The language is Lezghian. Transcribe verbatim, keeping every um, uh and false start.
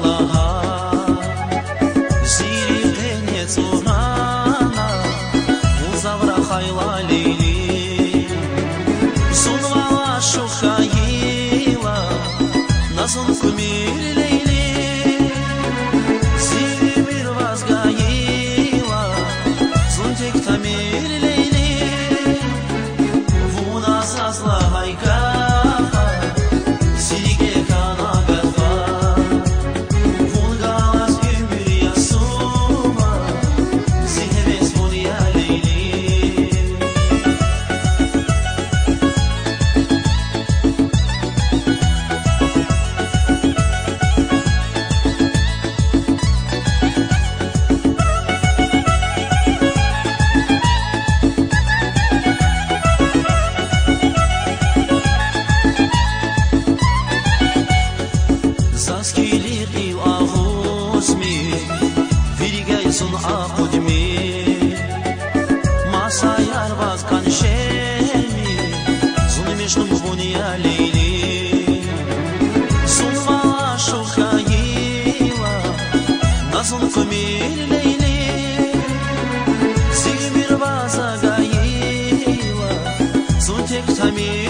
лагьай, зи рикӀе нецӀурана, вун зав рахайла, Лейли. Зун вал ашукь хьайила, на зун кумир, Лейли. Зи уьмуьр ваз гайила, зун тек тамир, Лейли. Вуна заз лагьай гафар зи рикӀе хьана гатфар, вун галаз уьмуьр ясума, зи гьевес вун я, Лейли. Заз килигъ ил агъузмир, ви рикӀяй зун акъудмир. Масаяр ваз кӀан жемир, зун межнун вун я, Лейли. Зун вал ашукь хьайила, на зун кумир, Лейли. Зи уьмуьр ваз гайила, зун тек тамир,